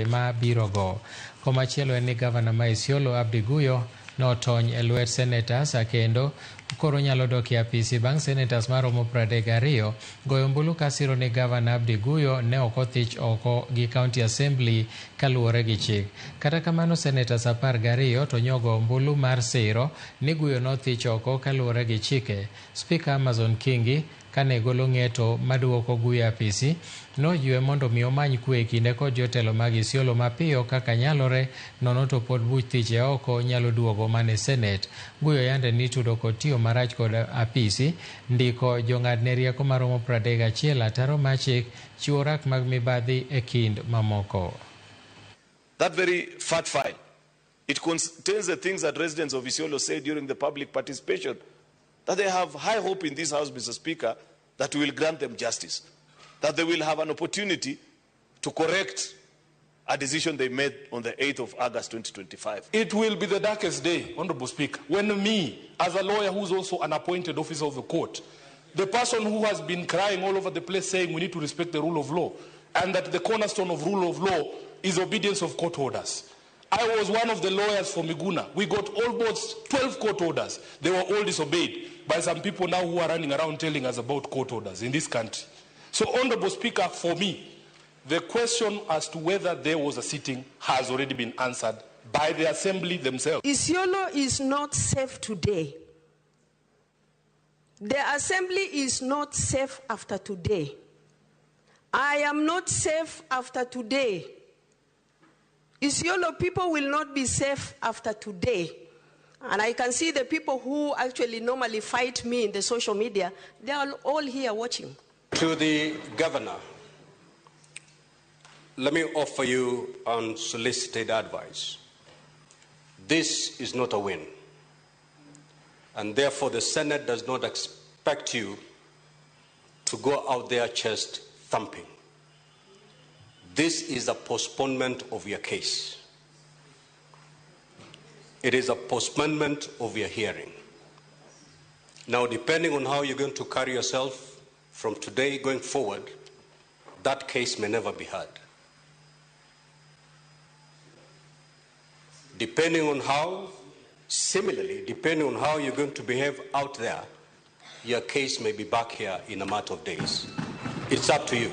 Ma birogo. Komachielo en ni gavana ma Isiolo Abdi Guyo notony e lwet senators kendo koro nyalo dok e apisi bang' senators maromo 32 goyo ombulu kasiro ni gavana Abdi Guyo ne ok othich oko gi County Assembly kaluwore gi chik. Kata kamano senators 12 to nyogo ombulu mar siro ni Guyo nothich oko kaluwore gi chike. Speaker Amazon Kingi kane golo ng'eto maduoko Guyo e apisi, nojiwe mondo mi omany kwe e kinde kod jotelo mag Isiolo mapiyo kaka nyalore, nono to pod buch thiche oko nyalo duogo mana e Senate. Guyo yande nitudo kod tiyo marach kod apisi, ndiko jong'adne rieko maromo 31 ataro mar chik, chiwo rak mag mibadhi e kind mamoko. That very fat file, it contains the things that residents of Isiolo say during the public participation, that they have high hope in this House, Mr. Speaker, that we will grant them justice, that they will have an opportunity to correct a decision they made on the 8th of August 2025. It will be the darkest day, Honorable Speaker, when me, as a lawyer who's also an appointed officer of the court, the person who has been crying all over the place saying we need to respect the rule of law, and that the cornerstone of rule of law is obedience of court orders. I was one of the lawyers for Miguna. We got almost 12 court orders. They were all disobeyed by some people now who are running around telling us about court orders in this country. So, Honorable Speaker, for me, the question as to whether there was a sitting has already been answered by the Assembly themselves. Isiolo is not safe today. The Assembly is not safe after today. I am not safe after today. Isiolo people will not be safe after today. And I can see the people who actually normally fight me in the social media, they are all here watching. To the governor, let me offer you unsolicited advice. This is not a win. And therefore, the Senate does not expect you to go out there chest thumping. This is a postponement of your case. It is a postponement of your hearing. Now, depending on how you're going to carry yourself from today going forward, that case may never be heard. Depending on how, similarly, depending on how you're going to behave out there, your case may be back here in a matter of days. It's up to you.